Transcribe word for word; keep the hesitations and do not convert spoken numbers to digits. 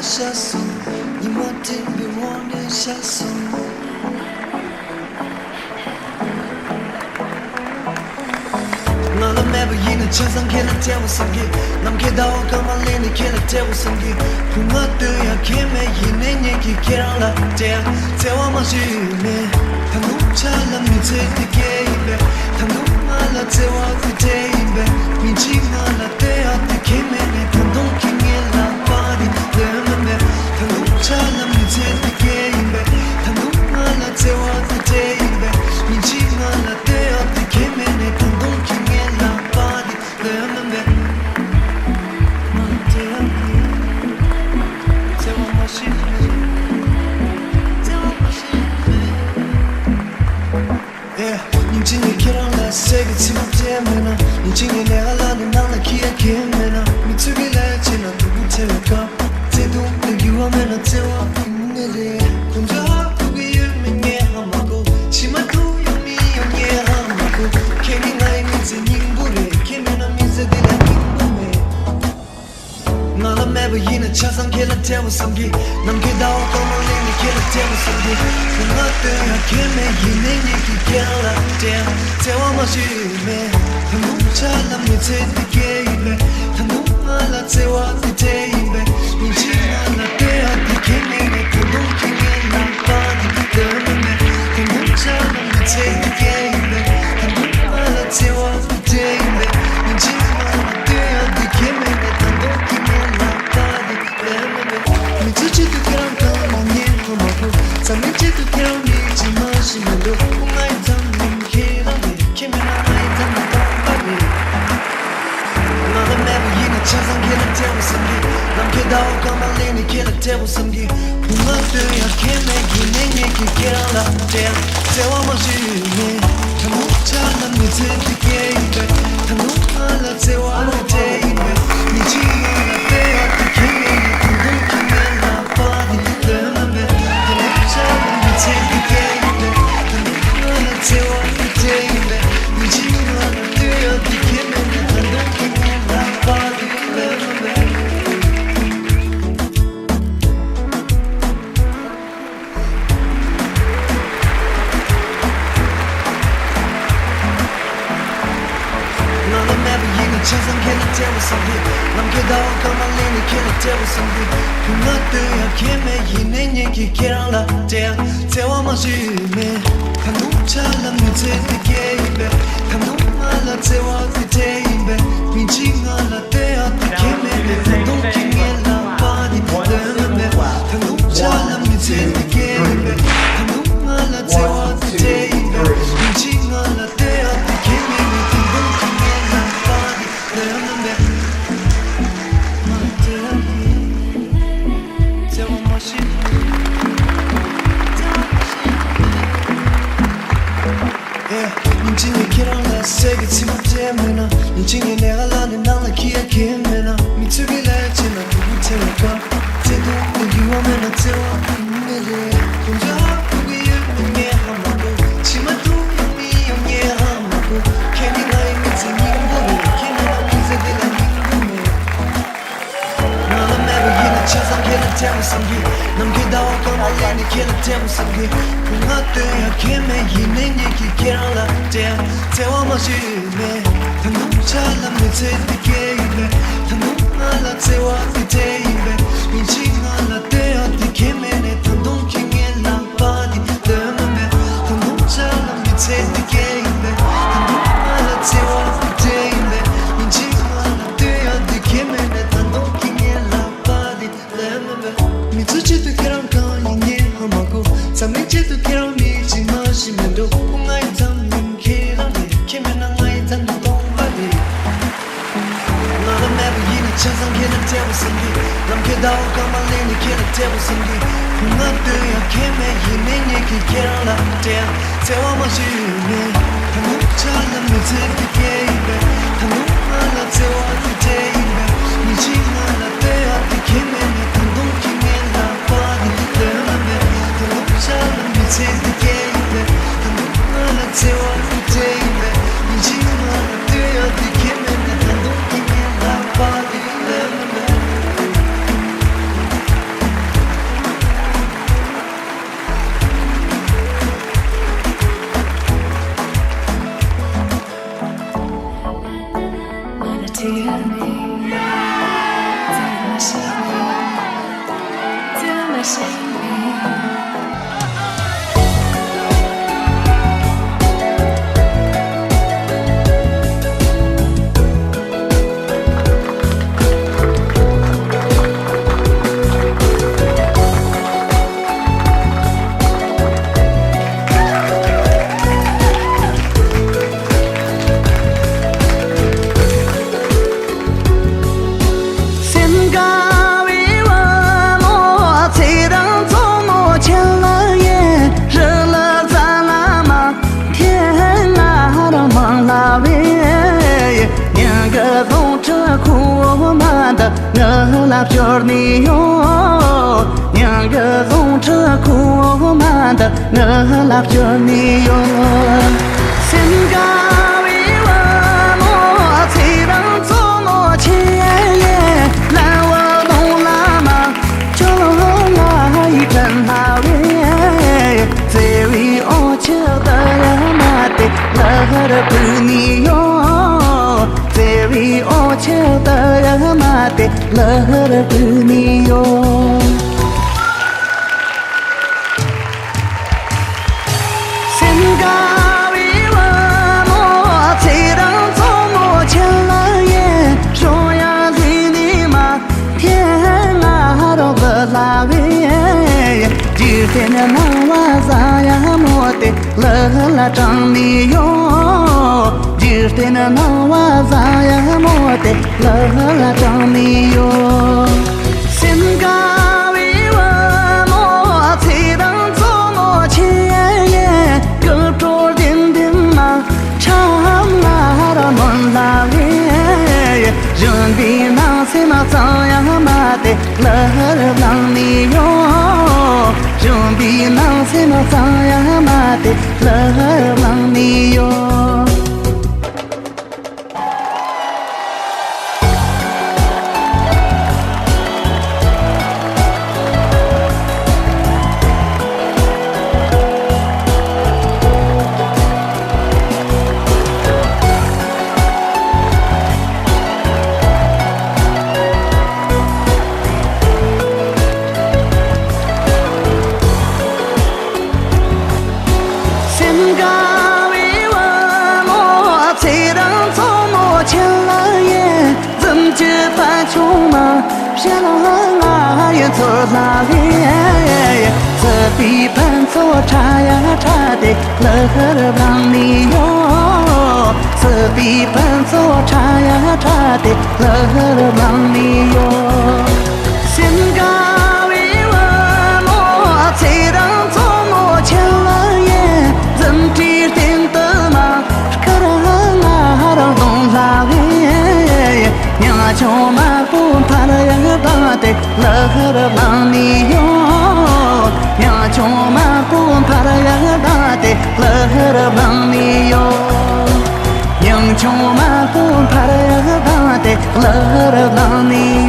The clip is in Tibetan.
ཤར་སོང་། ཉི་མ་སྤྲིན་པའི་འོག་ནས་ཤར་སོང་། ང་ལ་མེད་པ་ཡིན་ན་ཆ་ཚང་ཁྱེད་ལ་སྤྲད་པ་བསམ་གི། ནམ་མཁའི་ཟླ་བ་སྐར་མ་ལེན་ནས་ཁྱེད་ལ་སྤྲད་པ་བསམ་གི། བུ་ང་སྟོན་ཡ་ཁྱེད་མེད་ཡིན་ནའི་ངེད་ཀྱིས་ཁྱེད་རང་ལ་སྤྲད་ཡ་བརྩེ་བ་མ་ཞུས་མེད། ད་དུང་ཆ་ལ་མི་ཚེ་འདི་སྐྱེལ་ཡིན་པས། ད་དུང་ང་ལ་བརྩེ་བ་འདི་སྤྲད་ཡིན་པས། ཉིན་གཅིག་ང་ལ་ལྟོས་ཡ་འདི་ཁྱེད་མེད་ནས། ད་དུང་ཁྱེད་ངའི་ལག་པ་འདི་ལོན་མ་མེད། ད་དུང་ཆ་ལ་མི་ཚེ་འདི་སྐྱེལ་ཡིན་པས། ད་དུང་ང་ལ་བརྩེ་བ་འདི་སྤྲད་ཡིན་པས། ཉིན་གཅིག་ང་ལ་ལྟོས་ཡ་འདི་ཁྱེད་མེད་ནས། ད་དུང་ཁྱེད་ངའི་ལག་པ་འདི་ལོན་མ་མེད། ང་ལ་ལྟོས་ཡ་འདི་བརྩེ་བ་མ་ཤེས་མེད། བརྩེ་བ་མ་ཤེས་མེད། ཨེ། ཉིན་གཅིག་ངས་ཁྱེད་རང་ལ་གསེར་གྱི་ཚིག་པ་སྤྲད་མེད་ན། ཉིན་གཅིག་ངས་ལས་ཀ་ལ་ནི་ནང་ལ་འཁྱེར་ཡ་ཁྱེད་མེད་ན། མི་ཚོས་ཀྱི་ལས་བྱེད་ན་སྡུག་པོ་ཐེབས་པའི་སྐབས། བརྩེ་དུང་དང་འགྱུར་བ་མེད་ན་བརྩེ་བ་ཡིན་མིན་རེད། ཁོང་ཚོས་ཧ་གོ་གི་ཡོད་མེད་ངས་ཧ་མ་གོ། ཕྱི་མ་ཐུག་ཡོང་མི་ཡོང་ངས་ཧ་མ་གོ། ཁྱེད་ནི་ང་ཡི་མི་ཚེ་སྙིང་པོ་རེད། ཁྱེད་མེད་ན་མི་ཚེ་འདི་ལས་སྙིང་པོ་མེད། ང་ལ་མེད་པ་ཡིན་ན་ཆ་ཚང་ཁྱེད་ལ་སྤྲད་པ་བསམ་གི། ནམ་མཁའི་ཟླ་བ་སྐར་མ་ལེན་ནས་ཁྱེད་ལ་སྤྲད་པ་བསམ་གི། བུ་ང་སྟོན་ཡ་ཁྱེད་མེད་ཡིན་ནའི་ངེད་ཀྱིས་ཁྱེད་རང་ལ་སྤྲད་ཡ་བརྩེ་བ་མ་ཞུས་མེད། ད་དུང་ཆ་ལ་མི་ཚེ་འདི་སྐྱེལ་ཡིན་པས། ད་དུང་ང་ལ་བརྩེ་བ་འདི་སྤྲད་ཡིན་པས། ཉིན་གཅིག་ང་ལ་ལྟོས་ཡ་འདི་ཁྱེད་མེད་ནས། ད་དུང་ཁྱེད་ངའི་ལག་པ་འདི་ལོན་མ་མེད། ད་དུང་ཆ་ལ་མི་ཚེ་འདི་སྐྱེལ་ཡིན་པས། ད་དུང་ང་ལ་བརྩེ་བ་འདི་སྤྲད་ཡིན་པས། ཉིན་གཅིག་ང་ལ་ལྟོས་ཡ་འདི་ཁྱེད་མེད་ནས། ད་དུང་ཁྱེད་ངའི་ལག་པ་འདི་ལོན་མ་མེད། མི་ཚེ་གཅིག་ཏུ་ཁྱེད་རང་གང་མ་ཉན་ཁོ་མ་ཁོ། འཛམ་གླིང་གཅིག་ཏུ་ཁྱེད་རང་མི་གཅིག་མ་ཤི་མི་འདུག་ཁོ་ང་ཡི་འཛམ་གླིང་ཁྱེད་རང་རེད། ཁྱེད་མེད་ན་ང་ཡི་འཛམ་གླིང་སྟོང་པ་རེད། ང་ལ་མེད་པ་ཡིན་ན་ཆ་ཚང་ཁྱེད་ལ་སྤྲད་པ་བསམ་གི། ནམ་མཁའི་ཟླ་བ་སྐར་མ་ལེན་ནས་ཁྱེད་ལ་སྤྲད་པ་བསམ་གི། བུ་ང་སྟོན་ཡ་ཁྱེད་མེད་ཡིན་ནའི་ངེད་ཀྱིས་ཁྱེད་རང་ལ་སྤྲད་ཡ་བརྩེ་བ་མ་ཞུས་མེད། ད་དུང་ཆ་ལ་མི་ཚེ་འདི་སྐྱེལ་ཡིན་པས། ད་དུང་ང་ལ་བརྩེ་བ་འདི་སྤྲད་ཡིན་པས། ཉིན་གཅིག་ང་ལ་ལྟོས་ཡ་འདི་ཁྱེད་མེད་ནས། ད་དུང་ཁྱེད་ངའི་ལག་པ་འདི་ལོན་མ་མེད། ད་དུང་ཆ་ལ་མི་ཚེ་འདི་སྐྱེལ་ཡིན་པས། ད་དུང་ང་ལ་བརྩེ་བ་འདི་སྤྲད་ཡིན་པས། ཉིན་གཅིག་ང་ལ་ལྟོས་ཡ་འདི་ཁྱེད་མེད་ནས། ད་དུང་ཁྱེད་ངའི་ལག་པ་འདི་ལོན་མ་མེད། ང་ལ་མེད་པ་ཡིན་ན་ཆ་ཚང་ཁྱེད་ལ་སྤྲད་པ་བསམ་གི། ནམ་མཁའི་ཟླ་བ་སྐར་མ་ལེན་ནས་ཁྱེད་ལ་སྤྲད་པ་བསམ་གི། བུ་ང་སྟོན་ཡ་ཁྱེད་མེད་ཡིན་ནའི་ངེད་ཀྱིས་ཁྱེད་རང་ལ་སྤྲད་ཡ་བརྩེ་བ་མ་ཞུས་མེད། ད་དུང་ཆ་ལ་མི་ཚེ་འདི་སྐྱེལ་ཡིན་པས། ད་དུང་ང་ལ་བརྩེ་བ་འདི་སྤྲད་ཡིན་པས། ཉིན་གཅིག་ང་ལ་ལྟོས་ཡ་འདི་ཁྱེད་མེད་ནས། ད་དུང་ཁྱེད་ངའི་ལག་པ་འདི་ལོན་མ་མེད། ད་དུང་ཆ་ལ་མི་ཚེ་འདི་སྐྱེལ་ཡིན་པས། ད་དུང་ང་ལ་བརྩེ་བ་འདི་སྤྲད་ཡིན་པས། ཉིན་གཅིག་ང་ལ་ལྟོས་ཡ་འདི་ཁྱེད་མེད་ནས། ད་དུང་ཁྱེད་ངའི་ལག་པ་འདི་ལོན་མ་མེད། ང་ལ་ལྟོས་ཡ་འདི་བརྩེ་བ་མ་ཤེས། བརྩེ་བ་མ་ཤེས། ཨེ། ཉིན་གཅིག་ངས་ཁྱེད་རང་ལ་གསེར་གྱི་ཚིག་པ་སྤྲད་མེད་ན། ཉིན་གཅིག་ངས་ལས་ཀ་ལ་ནི་ནང་ལ་འཁྱེར་ཡ་ཁྱེད་མེད་ན། མི་ཚོས་ཀྱི་ལས་བྱེད་ན་སྡུག་པོ་ཐེབས་པའི་སྐབས། བརྩེ་དུང་དང་འགྱུར་བ་མེད་ན་བརྩེ་བ་ཡིན་མིན་རེད། ཁོང་ཚོས་ཧ་གོ་གི་ཡོད་མེད་ངས་ཧ་མ་གོ། ཕྱི་མ་ཐུག་ཡོང་མི་ཡོང་ངས་ཧ་མ་གོ། ཁྱེད་ནི་ང་ཡི་མི་ཚེ་སྙིང་པོ་རེད། ཁྱེད་མེད་ན་མི་ཚེ་འདི་ལ་སྙིང་པོ་མེད། ང་ལ་མེད་པ་ཡིན་ན་ཆ་ཚང་ཁྱེད་ལ་སྤྲད་པ་བསམ་གི། ནམ་མཁའི་ཟླ་བ་སྐར་མ་ལེན་ནས་ཁྱེད་ལ་སྤྲད་པ་བསམ་གི། བུ་ང་སྟོན་ཡ་ཁྱེད་མེད་ཡིན་ནའི་ངེད་ཀྱིས་ཁྱེད་རང་ལ་སྤྲད་ཡ་བརྩེ་བ་མ་ཞུས་མེད། ད་དུང་ཆ་ལ་མི་ཚེ་འདི་སྐྱེལ་ཡིན་པས། ད་དུང་ང་ལ་བརྩེ་བ་འདི་སྤྲད་ཡིན་པས། ཉིན་གཅིག་ང་ལ་ལྟོས་ཡ་འདི་ཁྱེད་མེད་ནས། ད་དུང་ཁྱེད་ངའི་ལག་པ་འདི་ལོན་མ་མེད། ད་དུང་ཆ་ལ་མི་ཚེ་འདི་སྐྱེལ་ཡིན་པས། ད་དུང་ང་ལ་བརྩེ་བ་འདི་སྤྲད་ཡིན་པས། ཉིན་གཅིག་ང་ལ་ལྟོས་ཡ་འདི་ཁྱེད་མེད་ནས། ད་དུང་ཁྱེད་ངའི་ལག་པ་འདི་ལོན་མ་མེད། མི་ཚོགས་གཅིག་ཏུ་ཁྱེད་རང་གང་ཡིན་ངས་ཧ་མ་གོ། འཛམ་གླིང་གཅིག་ཏུ་ཁྱེད་རང་མི་གཅིག་མ་ཤི་མི་འདུག་ཁོ་ང་ཡི་འཛམ་གླིང་ཁྱེད་རང་རེད། ཁྱེད་མེད་ན་ང་ཡི་འཛམ་གླིང་སྟོང་པ་རེད། ང་ལ་མེད་པ་ཡིན་ན་ཆ་ཚང་ཁྱེད་ལ་སྤྲད་པ་བསམ་གི། ནམ་མཁའི་ཟླ་བ་སྐར་མ་ལེན་ནས་ཁྱེད་ལ་སྤྲད་པ་བསམ་གི། བུ་ང་སྟོན་ཡ་ཁྱེད་མེད་ཡིན་ནའི་ངེད་ཀྱིས་ཁྱེད་རང་ལ་སྤྲད་ཡ་བརྩེ་བ་མ་ཞུས་མེད། ད་དུང་ཆ་ལ་མི་ཚེ་འདི་སྐྱེལ་ཡིན་པས། ད་དུང་ང་ལ་བརྩེ་བ་འདི་སྤྲད་ཡིན་པས། ཉིན་གཅིག་ང་ལ་ལྟོས་ཡ་འདི་ཁྱེད་མེད་ནས། ད་དུང་ཁྱེད་ངའི་ལག་པ་འདི་ལོན་མ་མེད། ད་དུང་ཆ་ལ་མི་ཚེ་འདི་སྐྱེལ་ཡིན་པས། ད་དུང་ང་ལ་བརྩེ་བ་འདི་སྤྲད་ཡིན་པས། ཉིན་གཅིག་ང་ལ་ལྟོས་ཡ་འདི་ཁྱེད་མེད་ནས། ད་དུང་ཁྱེད་ངའི་ལག་པ་འདི་ལོན་མ་མེད། སེམས་དགའ་བའི་བུ་མོ་ཚེ་རིང་མཚོ་མོ་ཁྱེད་ལ་ཡིན། རི་ལ་རྩྭ་ལ་མ་ཐེ་ང་རང་མང་ལ་བས། ཉིན་གི་རྫོང་ཁྲི་ཁོ་བོ་མ་འདི་ང་ལ་བཅོལ་ནས་ཡོང་། ཉིན་གི་རྫོང་ཁྲི་ཁོ་བོ་མ་འདི་ང་ལ་བཅོལ་ནས་ཡོང་། སེམས་དགའ་བའི་བུ་མོ་ཚེ་རིང་མཚོ་མོ་ཁྱེད་ཡིན། ལམ་བུ་ལུང་ལ་མ་ཁྱོད་ང་ཡི་དྲན་སྣང་བས། བརྩེ་བའི་འོ་ཆུ་ད་ཡ་མ་དེ་ལ་ཧར་བུད་ནས་ཡོང་། བརྩེ་བའི་འོ་ཆུ་ད་ཡ་མ་དེ་ལ་ཧར་བུད་ནས་ཡོང་། སེམས་དགའ་བའི་བུ་མོ་ཚེ་རིང་མཚོ་མོ་ཁྱེད་ལ་ཡིན། ཞོ་ཡང་ལུས་ནས་མ་ཐེ་ང་རོགས་བུ་ལ་བས། འཇིག་རྟེན་སྣང་བ་བཟང་ཡ་མོ་དེ་ལ་ལ་དྲངས་ནས་ཡོང་། འཇིག་རྟེན་སྣང་བ་བཟང་ཡ་མོ་དེ་ལ་ལ་དྲངས་ནས་ཡོང་། སེམས་དགའ་བའི་བུ་མོ་ཚེ་རིང་མཚོ་མོ་ཁྱེད་ཡིན། སྐུ་བྲོ་ལྡིང་ལྡིང་མ་ཁྲམ་ང་ར་མོན་ལ་བས། གཞོན་པའི་ནང་སེམས་གཙང་ཡ་མ་དེ་ལ་ཧར་བླངས་ནས་ཡོང་། གཞོན་པའི་ནང་སེམས་གཙང་ཡ་མ་དེ་ལ་ཧར་བླངས་ནས་ཡོང་། སེམས་དགའ་བའི་བུ་མོ་ཚེ་རིང་མཚོ་མོ་ཁྱེད་ལ་ཡིན། འཛུམ་གྱི་ཕ་ཆུང་མ་བཞད་ལ་ང་ཡི་ཚོད་ལ་བས། སྲིད་པའི་ཕུན་ཚོགས་ཕྲ་ཡ་ཕྲ་དེ་ལ་ཧར་བླངས་ནས་ཡོང་། སྲིད་པའི་ཕུན་ཚོགས་ཕྲ་ཡ་ཕྲ་དེ་ལ་ཧར་བླངས་ནས་ཡོང་། སེམས་དགའ་བའི་བུ་མོ་ཚེ་རིང་མཚོ་མོ་ཁྱེད་ལ་ཡིན། འཛུམ་གྲིའི་སྟེང་དུ་མ་སྐར་ལྔ་རང་གདོང་ལ་བས། ཉམ་ཆུང་དམར་པོ་འཕར་ཡག་བཏང་སྟེ་ལ་ཧར་བླངས་ནས་ཡོང་། ཉམ་ཆུང་དམར་པོ་འཕར་ཡག་བཏང་སྟེ་ལ་ཧར་བླངས་ནས་ཡོང་། ཉམ་ཆུང་དམར་པོ་འཕར་ཡག་བཏང་སྟེ་ལ་ཧར་བླངས་ནས་